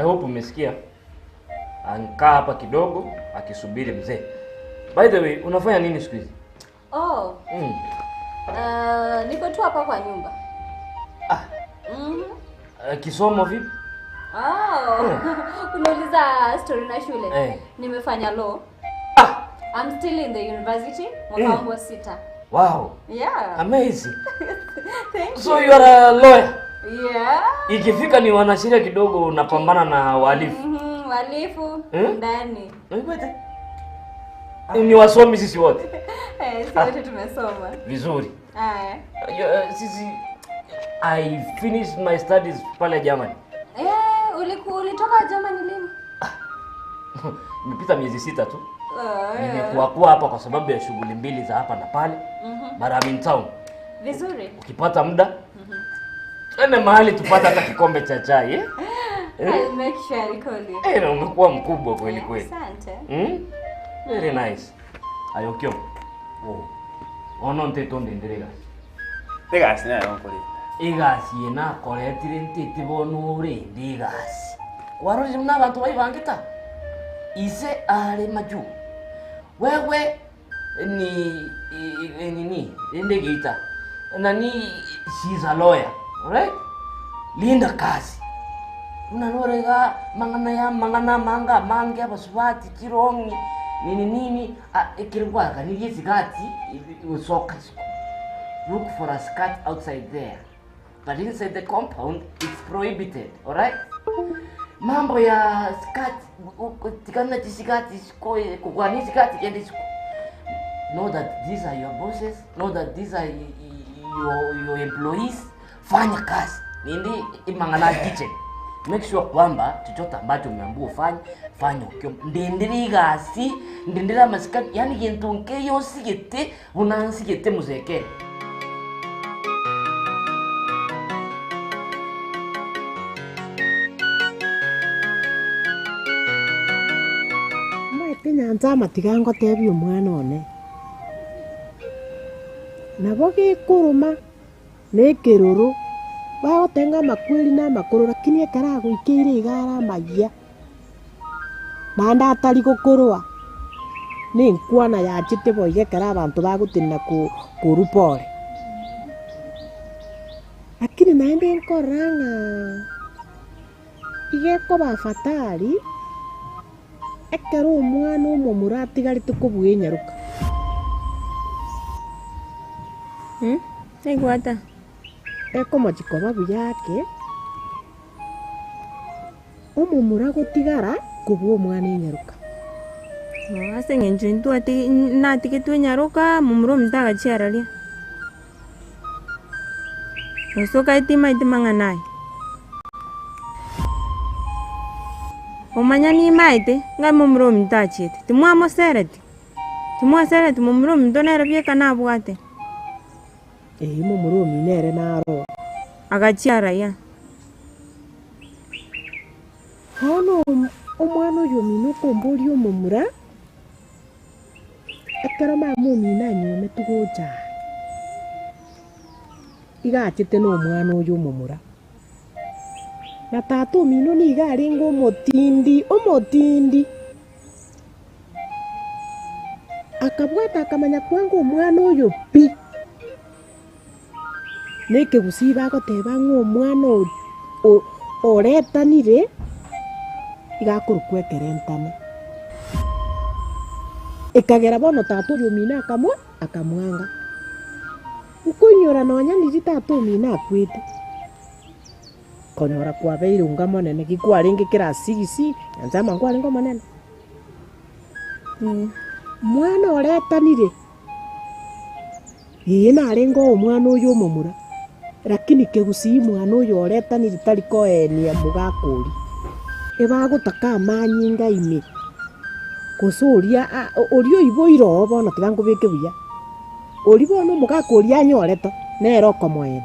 I hope umesikia. Ankaa hapa kidogo akisubiri mzee. By the way, unafanya nini siku hizi? Oh, niko tu hapa kwa nyumba. Ah, Mhm. kisomo vipi? Oh. Unauliza story na shule. Eh. Nimefanya law. Ah, I'm still in the university. Mwaka Eh. wangu wa sita. wow. Yeah. Amazing. Thank So you are a lawyer. Yeah. Ikifika ni wanasheria kidogo unapambana na wahalifu. Mhm, walifu Eh? ndani. Unaipata? Ni wasomi sisi wote. Eh, si wote tumesoma. Vizuri. Aya. Unajua, Sisi I finished my studies pale Germany. Eh, uliku, ulitoka Germany lini? Nimepita miezi sita tu. Oh, yeah. Nimekuwa kuwa hapa kwa sababu ya shughuli mbili za hapa na pale. Mhm. But I'm in town. Vizuri. Ukipata muda twende mahali tupate hata kikombe cha chai eh? I'll make sure I call you. Eh, na umekuwa mkubwa kweli Eh, kweli. Asante. Mm? Very nice. Ayokyo. Oh. Ono ntetonde ndirega. Egasi nayo nkorete. Egasi ye nakoretire ntete bono orende egasi. Kwarorire buna abanto baibangeta. Ise are majuu. Wewe ni i- i- nini rende geita. Nani she's a lawyer. Alright? Linda kazi. Unalorega mang'ana ya mang'ana manga mange abasubati chirongi nini nini ekere gwakanirie esigati usoka isiko look for a skirt outside there but inside the compound it's prohibited alright mambo ya skirt tikana chisigati isiko kugwani isigati kende isiko know that these are your bosses know that these are your, your employees fanya kazi nindi imang'ana kitchen make sure kwamba chochote ambacho umeambiwa ufanye fanya ukio ndindira igasi ndindira amasikati yani gintu nkeyo nsigete buna nsigete muzekere Omanyete nyancha amatiga ngotebia omwana one, nabo gekoroma na ekeroro, bagotenga amakweri na amakoro lakini ekero agoikeire iga are amayia, naende atari gokorwa, na enkwana yachete boigo ekero abanto bagotenena ko korwa pore. Lakini naende nkorora ng'a iga ekoba afadhali, ekero omwana omomura atigarete kobua enyaroka. Naigwata. Ekomochi koba buya ake, omomura gotigara kobua omwana enyaroka. Oh, ase eng'encho intwe natigetwe enyaroka, momura ominto agachiararia. Gose okaete imaete mang'ana aya. Omanya nimaete, ng'a momura ominto achiete, timwamosereti, timwasereti momura ominto nere bieka nabwate. Ee, momura omino ere naro. Agachiaraya. Bono omwana oyo omino okomboria omomura, ekero mama omino anywometwe gocha aa, iga achete na omwana oyo omomura. Na tata omino nigo arenge omotindi, omotindi. Akabwata akamanya kwanga omwana oyo pi. Na ekegusii bagoteba ng'a omwana o- oretanire, iga akorokwa ekerentano. Ekagera bono tata oyo omino akamwa akamwanga. Nkoinyora nonya riria tata omino akwete, konyora kwabeire onga monene, ki kwarenge class six, nyancha ama nkwarenge omonene. Mwana oretanire, ee narenge omwana oyo omomura, lakini kegusii mwana oyo oretanire tari koenia mogaka oria. Ebagotaka amanyinga ime, gose oria oria oiboire oo bono tiga nkobeke buya, oria bono omogaka oria anyorete, nere okomoenia.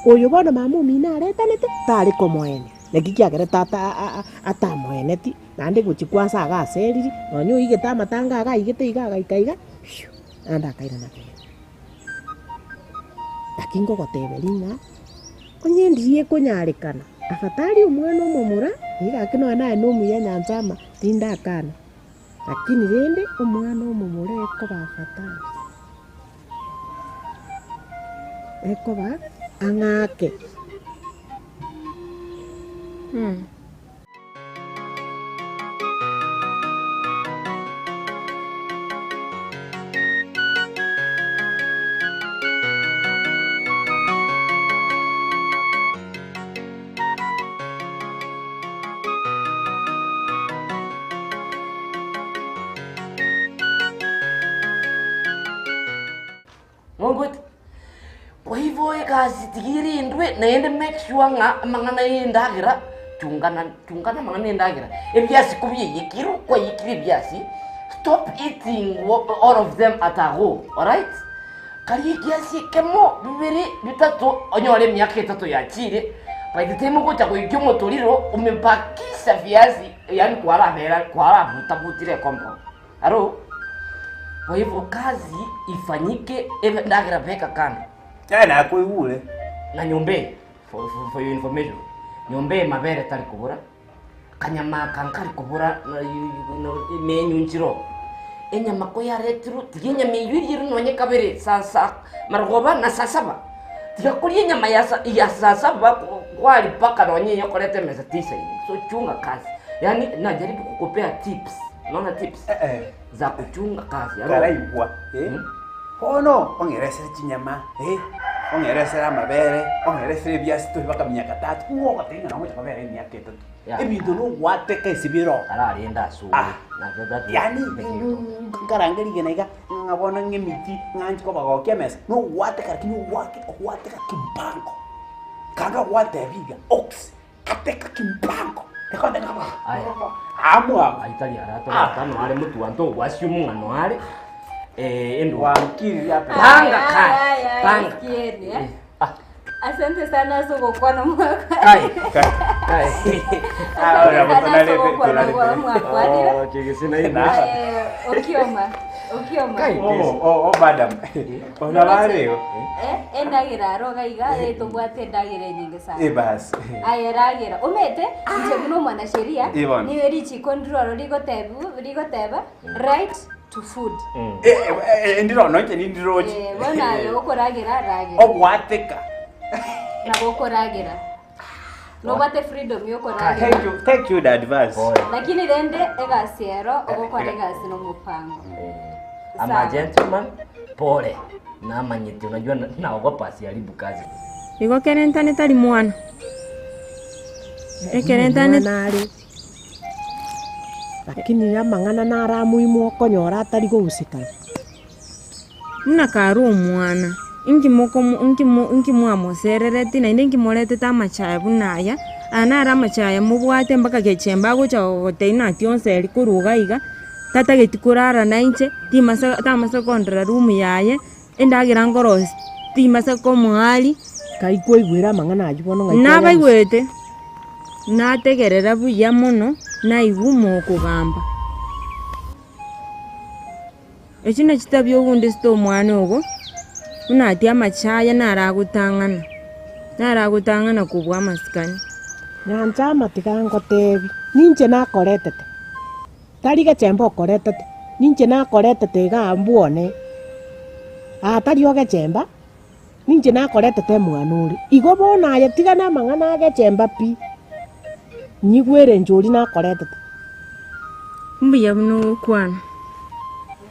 Oyo bono mama omino aretanete, tare komoenia, naki kiagerete ata atamoeneti, naende gochia kwansa iga aseriri, nonye oigete amatanga iga aigete iga agaika iga, naende akairana kegima. Lakini ngogoteberia ng'a, onye ndiria ekonyarekana. Afadhali omwana omomura, iga gaki nonya naye nomuya nyanchama tindakana, lakini rende omwana omomura ekoba afadhali, ekoba ang'ake. Mwaigwete? Kwa hivyo egasi tiga erendwe naende make sure ng'a amang'ana ya endagera chungana chungana amang'ana ya endagera, ebiasi kobiaiyekirwe kwaiyekire ebiasi, stop eating all of them at a go, alright? Karia ekiasi ekemo, bibere, bitato, onyore emiaka etato yachire, by the time ogocha goikia omotoriro, umebakisha viazi yaani kwarabera kwarabutabutire ecompound. Aro, kwa hivyo kazi ifanyike ebe ndagera beka kando. Yaani nakoigure. Na nyomba eye, for, for, for your information, nyomba eye mabere tari kobora, kanyama aka nkari kobora na yu- yu- na emenyunchiro. Enyama koyaretirwe, tiga enyama eywo erierwe nonye kabere saa sa marogoba na saa saba. Tiga koria enyama ya sa ya saa saba kwari mpaka nonye eye okoreta emesa teisaini. So chunga kazi, yaani najaribu kukupea tips. Unaona tips Eh, eh. za kuchunga kazi. Aro. Karaigwa. Eh? Bono ong'eresere chinyama, eh? Ong'eresere amabere, ong'eresere ebiasi tobe mpaka miaka tatu. Ng'o ogoteba ng'a nogocha kobera emiaka etato. Yeah. Ebinto nogwateka ase bire oo. Ararenda ase Ah. Na- that- Yaani that- nkarange rigena iga ng'a bono ng'emiti ng'anche kobagokia emesa, nogwateka lakini ogwake ogwateka kimpango. Kando ogwatebia iga ox. Ateka kimpango. Aya. Amwabo. Aitari aratoreta no are motwanto ogwasia omong'ano are eh, endo Wankiri hapa. Panga Aya, kazi, aya, aya, panga. sikieni, eh. Ah, Asante sana ase ogokwana mwaka. kai kai Ah, Asante ora, sana ase tonarebe, ogokwana tonarebe. kwa mwakwanire. Oh, chigesina ibu. Na. Eh, Okioma, Okioma. Kai. Oh, oh, oh, madam. Ona bareo. Eh, endagera aro iga iga, eh, tobwate endagera enyinge sana. Eh, basi. Aye ragera omete inche buna omwanasheria Eh, bono. nigo richiko ndiroro rigotebu rigoteba right to food Eh, eh, eh, ndiro noche ni ndiroche. Eh, bono aye okoragera ragera Ogwateka. nabo okoragera nobwate freedom yokoragera Thank you, thank you the advice. Boy. Lakini rende egasi ero ogokora egasi nomopango. I'm a gentleman, pole. Namanyete unajua na- naogopa asiharibu kazi. Igo kerentane tari mwana. Ekerentane Omwana are lakini amang'ana naramoimwa okonyora atari gohusikana. Buna kare omwana, inki mokomo inki mo inki mwamoserereti naende inki moretete amachaya buna aya, aya naro amachaya mobwate mpaka gechemba agocha gogotebia nati onseri korwa iga iga, tatageti korara na inche, timasa tamasa kondora room yaye, endagera nkorosia timasa komoaria. Kai kwaigwera amang'ana aywo bono ng'ai kwayarusia? Nabaigwete, nategerera buya mono, naigwa mokogamba. Echi nachio chitabia ogundisete omwana ogo, buna atie amachaya naro agotang'ana, naro agotang'ana kobua amasikani. Nyanchama tiga ngotebi, ninche nakoretete, tari gechemba okoretete, ninche nakoretete igaa mbwone, aa tari ogechemba, ninche nakoretete omwana ore. Igo bono aye tiga na amang'ana agechemba pi, nyigwere inche oria nakoretete. Mbuya buna ogokwana,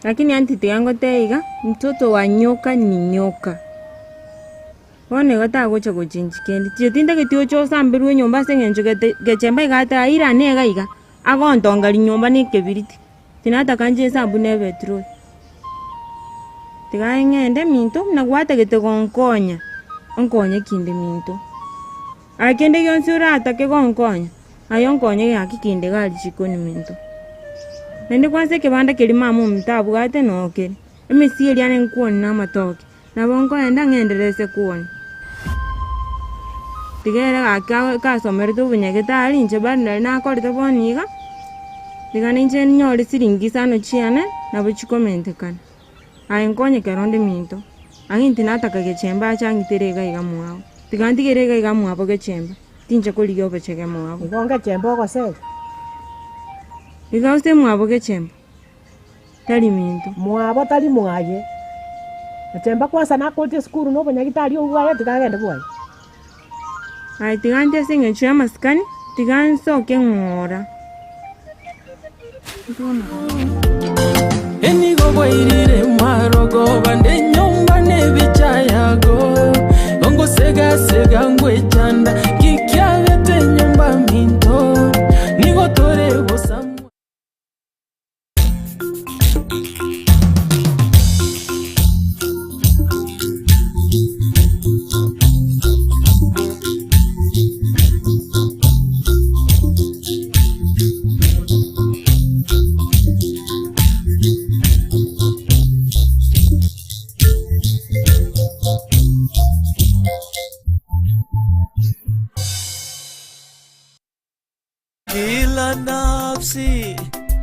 lakini aunty tiga ngotebie iga, mtoto wa nyoka ni nyoka. Bono igo tagocha gochenji kende, inche tintageti oche osamberwe enyomba ase eng'encho gete gechemba iga ateba airane iga iga, agontonga rinyomba na ekebiriti, tinataka nche nsambu na ebetroli. Tiga aye ng'ende minto, buna gwatagete gonkonya, onkonye kinde minto. Aye kende gionsi oratake gonkonya, aye onkonye gaki kinde iga aria chikoni minto. Naende kwansa ekebanda keria mama ominto abwate noo kere, emesie eria are nkwoni na amatoke, nabo nkoenda ng'enderese kwoni. Tiga ere gaki kasomerete obonyagetari inche bado nari nakorete bono iga, tiga ninche nyore siringi isano chiane, nabo chikomentekana. Aye nkonye kero onde minto, ang'e inti nataka gechemba ache ang'itere iga iga mwao, tiga ntigere iga iga mwabo gechemba. Tincha korigia obochege mwabo. Igo ngechembe ogoseria. Iga ase mwabo gechemba, tari minto. Mwabo tari mwaye. Gechemba kwansa nakoche esukuru na obonyagitari obwo bwaye tiga agende bwaye. Aye tiga nche ase engencho y'amasikani, tiga nsoke ng'ora. Enigo bwairire marogoba nde nyomba nebicha yago Ongosegasega ngwechanda kikiabete nyomba minto Nigo tore bosa Kila nafsi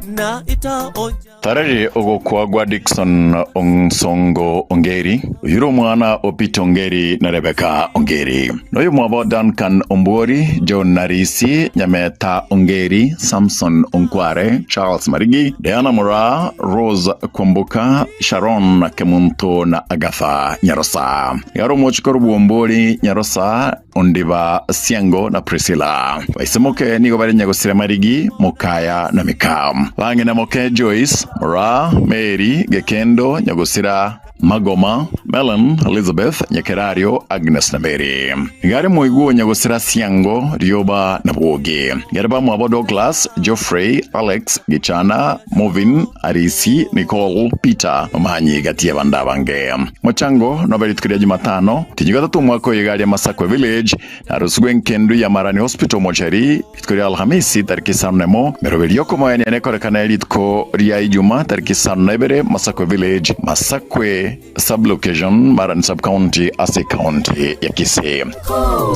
na itaonja Tarari ogokwa gwa Dickson Onsongo Ongeri, oyio ore omwana o Peter Ongeri na Rebecca Ongeri. Noyomwabo Duncan Ombuori, John Narisi, Nyameta Ongeri, Samson Onkware, Charles Marigi, Diana Moraa, Rose Kwamboka, Sharon Kemunto na Agatha Nyarosa. Iga are omochikoro bw'Ombori, Nyarosa, Ondiba, Siango na Priscilla. Baisemoke nigo bare Nyagosira Marigi, Mokaya na Mika. Bang'ina moke Joyce, Moraa, Mary, Gekendo, Nyagosira, Magoma, Mellen, Elizabeth, Nyakerario, Agnes na Mary. Nigo are moigwa o Nyagosira Siango, Rioba na Bwogi. Nigo are bamwabo Douglas, Geoffrey, Alex, Gichana, Movin, Arisi, Nicole, Peter, Omanyi gati y'abande abange. Mochango nobe rituko ria Jumatano, tinywa gatato omwaka oyo iga aria Masakwe Village, na arosigwe enkendu ya Marani Hospital Mochari, rituko ria Alhamisi tariki isano nemo, emeroberi y'okomoenia nekorekane rituko ria Ijuma tariki isano na ibere Masakwe Village, Masakwe Sub-location, Marani Sub-county ase ecounty ya Kisii.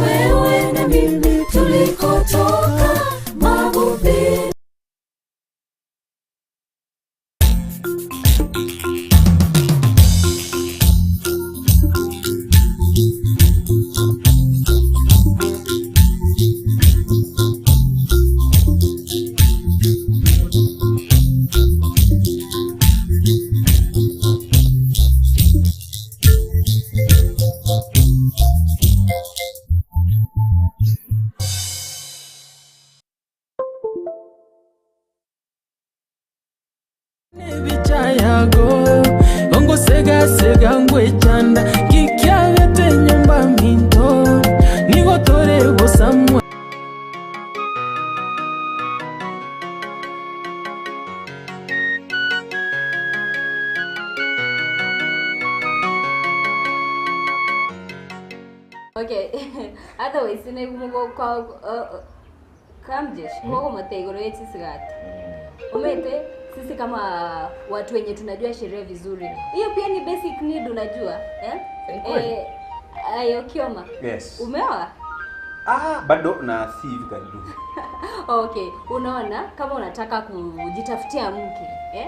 Wewe na mimi tulikotoka mavumbi. Nebicha yago ongosegasega ngwechanda kikiabete nyomba minto nigo tore bosa mwa. Okay, otherwise Kamjesh, kogomote igoro ye chisigati. Omete sisi kama watu wenye tunajua sheria vizuri. Hiyo pia ni basic need unajua, eh? Ni kweli. Eh, ayo Kioma. Yes. Umeoa? Ah, bado na si hivi karibuni. Okay, unaona kama unataka kujitafutia mke, eh?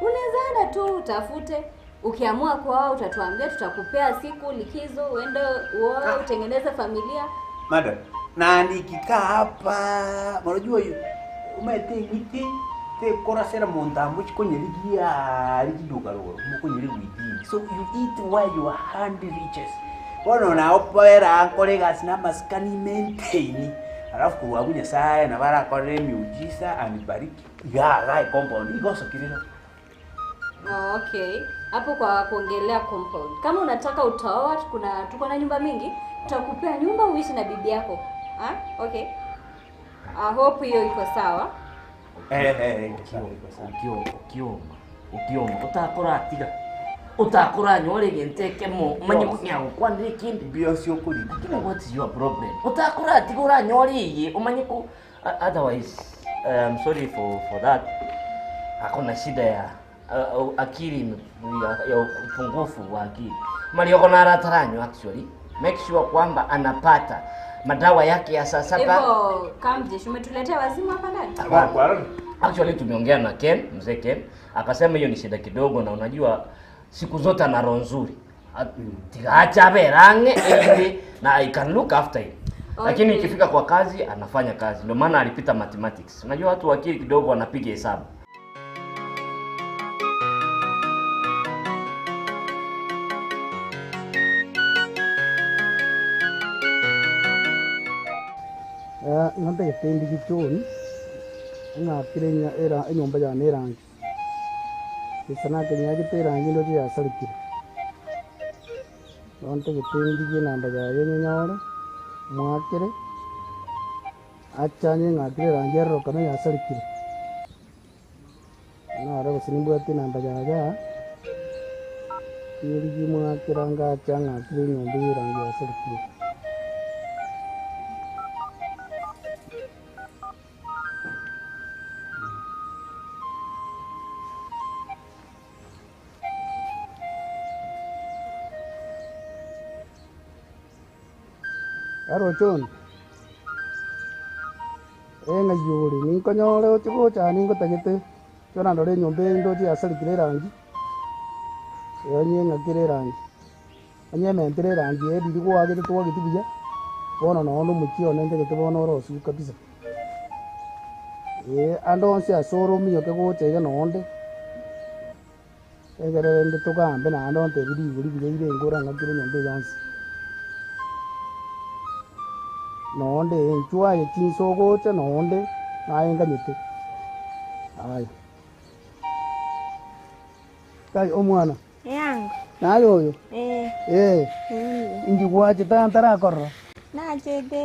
Unaweza enda tu utafute. Ukiamua kuoa utatuambia, tutakupea siku likizo, uende uoe, utengeneze familia. Madam, na nikikaa hapa, unajua hiyo umete ngiti te korasera montambo chikonyerigia rikiduka roro mokonyeri within. So you eat while your hand reaches. Bono na opera nkore gasi na maskani maintain. Alafu kurwa Nyasaye na barakore miujiza anibariki. Iga ga compound igosokirira. Oh, okay. Hapo kwa kuongelea compound. Kama unataka utaoa, kuna tuko na nyumba mingi, tutakupea nyumba uishi na bibi yako. Ah, okay. I hope hiyo iko sawa. Eh eh iko sawa, iko sawa. Okioma, okioma, otakoratiga otakoranyora egento ekemo omanye kong'ea gokwanera ekende. Mbio okori. Lakini what is your problem? Otakoratiga oranyore eye omanye ko otherwise I'm sorry for that. Akona shida ya akili ya upungufu wa akili. Marioko na arataranywa actually. Make sure kwamba anapata madawa yake ya saa saba. Hivyo Kamjesh, umetuletea wazimu hapa ndani? Actually tumeongea na Ken, mzee Ken, akasema hiyo ni shida kidogo, na unajua siku zote ana roho nzuri. Tigacha berange ili na I can look after him. Lakini Okay. ikifika kwa kazi anafanya kazi. Ndio maana alipita mathematics. Unajua watu wa akili kidogo wanapiga hesabu. Ng'a ntagete ndigie John, ng'akere era enyomba yane erangi, gesa nakenyagete erangi ndoche yasarekire. Bono ntagete ndigie enamba yaye nyenyore, mwakere, ache anyeng'akere erangi erorokane yasarekire. Naro gose nimbwate enamba yaye aa, nyerigie mwakere ange ache ang'akere enyomba eye erangi yasarekire. Aroche one, ee ng'ai ore, ninkonyore oche gocha aa ningotagete, ekero nandora enyomba eye ndoche yasarekire erangi, onye ng'akere erangi, onye ementere erangi eye riria gwagete twageti buya, bono nonye na omochie one ntagete bono orosiwe kabisa. Ee, ande onsi ase ore ominyoke gocha iga nonde. Ekero rende togambe naende ontebie rigori buya ire enkoro ang'akire enyomba eye yonsi. Nonde inchuo aye chinsa ogocha nonde naye nganyete. Aya. Kai omwana, Eango. naye oyo? Ee. Ee, Ee. inki gwachete aa ntarakorora? Nachete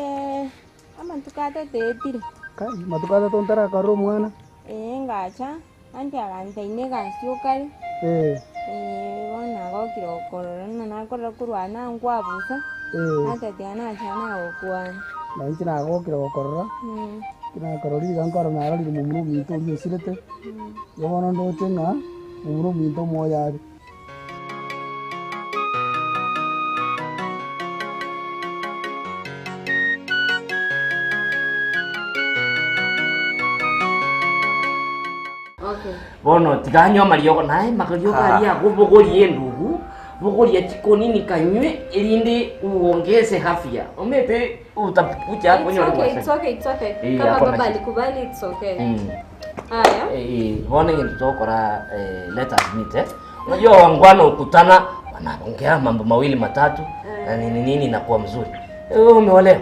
amatuko atato etire. Kai, matuko atato ntarakorora omwana? Ee ngacha. Anche aganteina egasi okare, Ee. ee, bono nagokire gokorora ng'a nakorora korwa nankwabusa, Ee. natetiga nacha nagokwana. Na inche nagokire gokorora, nakororire iga nkorora narorire momura ominto oria osirete, igo bono ndoche ng'a momura ominto omoyo are. Bono tiga anywe amariogo, naye amariogo aria agwo bogoria endugu, bogoria chikonini kanywe, erinde uongeze afya. Omanyete utakuja hapo It's onyore okay, it's gwaseka. okay, it's okay. Eh, Kama hakuna baba shida. alikubali, it's okay. Mm. Haya. Eh, bono egento togokora eh, let us meet eh. Unajua wangwana ukutana wanaongea mambo mawili matatu na nini nini inakuwa mzuri. Eh, Wewe umeolewa?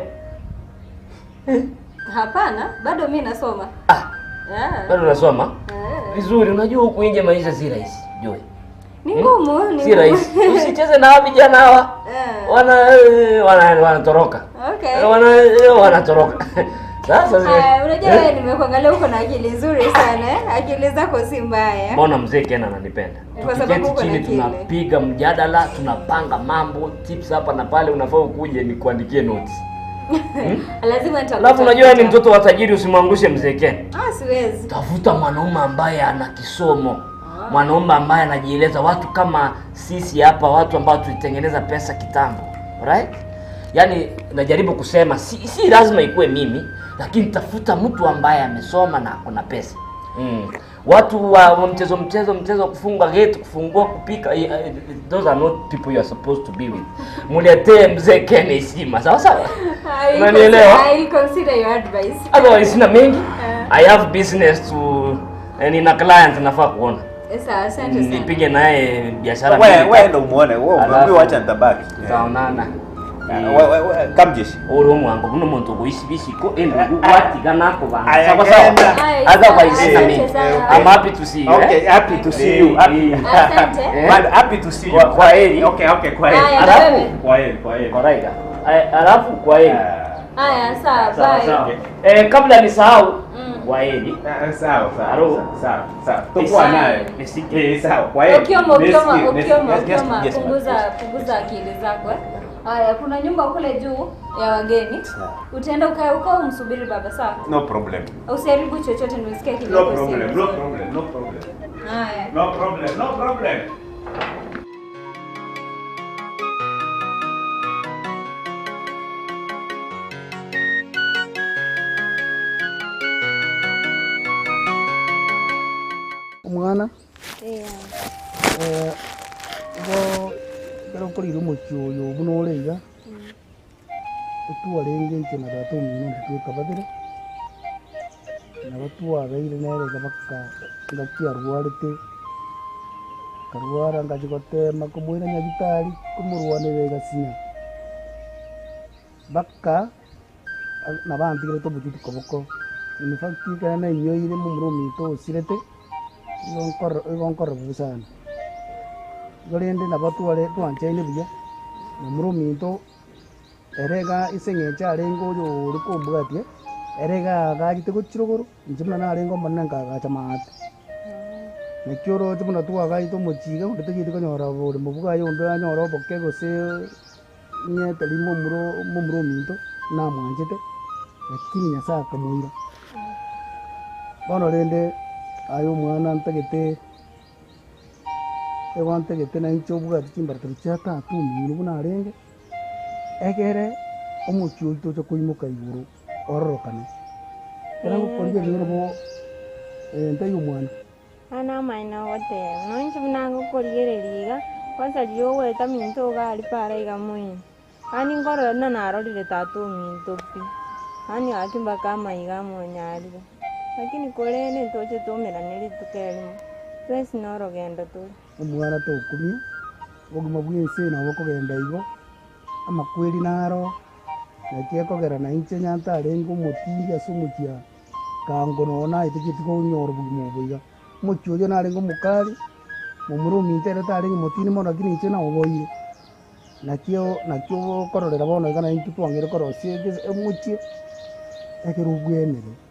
Hapana, bado mi nasoma. Ah, Yeah. bado unasoma? Eh. Vizuri, unajua huku nje maisha si rahisi, Joy. Ni ngumu, ni Si ngumu. rahisi. Usicheze na hawa vijana hawa. Eh. Wana eh, wana wanatoroka. Okay. Wana eh, wanatoroka. Sasa zi- Haya, unajua eh, wewe nimekuangalia uko na akili nzuri sana eh? Akili zako si mbaya. Mbona mzee Ken ananipenda? Kwa sababu Tukiketi uko na chini akili. tunapiga mjadala, tunapanga mambo, tips hapa na pale, unafaa ukuje nikuandikie notes. Lazima nitakutafuta. Alafu unajua ni mtoto wa tajiri, usimwangushe mzee Ken. Ah, siwezi. Tafuta mwanaume ambaye ana kisomo, mwanaume ambaye anajieleza. Watu kama sisi hapa, watu ambao tulitengeneza pesa kitambo, right? Yaani najaribu kusema si, si lazima ikuwe mimi, lakini tafuta mtu ambaye amesoma na ako na pesa mm. Watu wa, wa mchezo mchezo mchezo wa kufunga gate, kufungua, kupika, eh, eh, those are not people you are supposed to be with. Muletee mzee Ken heshima, sawa sawa. I will Unanielewa? consider- I will consider your advice. Otherwise sina mengi. Eh. I have business to eh, nina client nafaa kuona. Eh, Sawa, asante sana. Nipige naye biashara Wewe mbili wewe tatu. ndo umuone, wewe Alafu, wewe wacha nitabaki. Tutaonana. Wewe wewe kamjeshi. Uri omwango buno omonto ogoisibisiko endugu gwatiga nakobanga. Aya, Sawa sawa. genda. Aya, Otherwise sina asante mengi. sana. I'm happy to see you. Okay, eh? happy to see you. Happy. Asante. Eh? Man, happy to see you. Kwa- kwa heri. Okay, okay, kwa heri. Haya, Alafu wewe. Kwa heri, kwa heri. Koraida. Alafu kwa heri. Haya, sawa, Sawa bye. sawa. Eh, kabla nisahau Mm. kwa heri. Ah, Sawa, sawa. Halo. Sawa, sawa. Tutakuwa naye. Nisike. Eh, sawa. Kwa heri. Okioma, Okioma, Nisikie, Okioma, nisikie. Yes, Okioma, yes, yes, punguza yes. punguza akili zako eh. Haya, kuna nyumba kule juu ya wageni. Utaenda ukae huko umsubiri baba, sawa? No problem. Usiharibu chochote ndio usikie akili No yako sio problem, no nzuri. problem, no problem. Haya. No problem, no problem. Omwana, Ee. eh, igo ekero okorire omochie oyo buna ore iga, Etwarenge inche na tata omino intwe twekababere, nabo twabeire nere iga mpaka engaki arwarete, akarwara ngachia gotema komoira nyagitari, komorwanerera egasinya, mpaka nabo antigerete obochuti koboko. In fact ekero nainyoire momura ominto osirete, igo nkorora igo nkorora bobe sana. Igo rende nabo tware twanchaine buya, momura ominto. Ere iga ase eng'encho arenge oyo ore kombwatia, ere iga aagachete gochia rogoro, inche buna narenge omonene nkaagacha maate. Naki oroche buna twagaete omochie iga onde tageti konyora oboremo bwaye onde anyore oboke gose ng'ete rimo omura momura ominto namwanchete, lakini Nyasaye akamoira. Bono rende aye omwana ntagete. Nigo ntagete nainche obwate chimbaratero chia tata omino buna arenge, egere omochie oito oche koimoka igoro ororokane. Ekero ngokorigereria nabo ntaiyo omwana. Aya namaene ogoteba, nonya inche buna ngokorigereria iga, kwansa riria ogoeta minto iga aria para iga moino. Yaani nkorora buna narorire tata ominto pi, yaani gaki mpaka amaiga amonyarire. Lakini korende ntoche toumerane rituko erimo, twensi norogendo tore. Omwana tokumia, obogima bw'ense nabo bokogenda igo, amakweri naro, naki ekogera nainche onye ntarenge omotindi ase omochie aa, kango nonye naetecheti konyora obogima obo iga. Omochie oyio narenge omokari, momura ominto ere tarenge motindi mono lakini inche naoboire. Nakio nakio okororera bono iga naintwe twang'eire korosia egese omochie, ekero obwenire.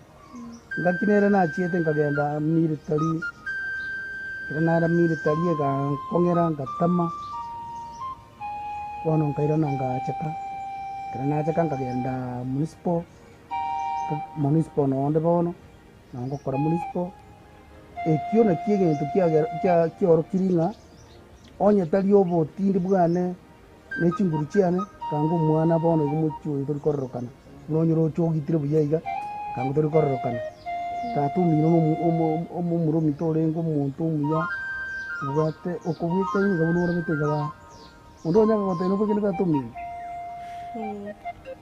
Ngaki nere nachiete nkagenda military, ekero naenda military egankong'era ngatama, bono nkairana ngachaka, ekero nachaka nkagenda municipal, municipal nonde bono, nabo ngokora municipal, ekio nakio egento kiagera kia kiaorokirie ng'a. Onye tari obotindi bwane ne chinguru chiane, kanga omwana bono iga omochie oyo tori kororokana, buna onye oroche ogitire buya iga, kanga tori kororokana. Tata omino na omomura ominto orenge omonto omuya, obwate okobwekaine iga buna orabete iga baa. Onde onye agogotebia nobwekaine tata omino,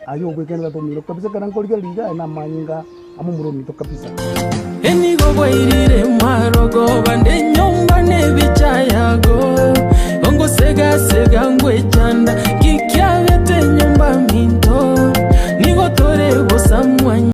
aye obwekaine tata omino kabisa ekero nkorigereria iga aye namanyinga amomura ominto kabisa. Enigo bwairire marogoba nde nyomba nebicha yago, ongosega-sega ngwechanda.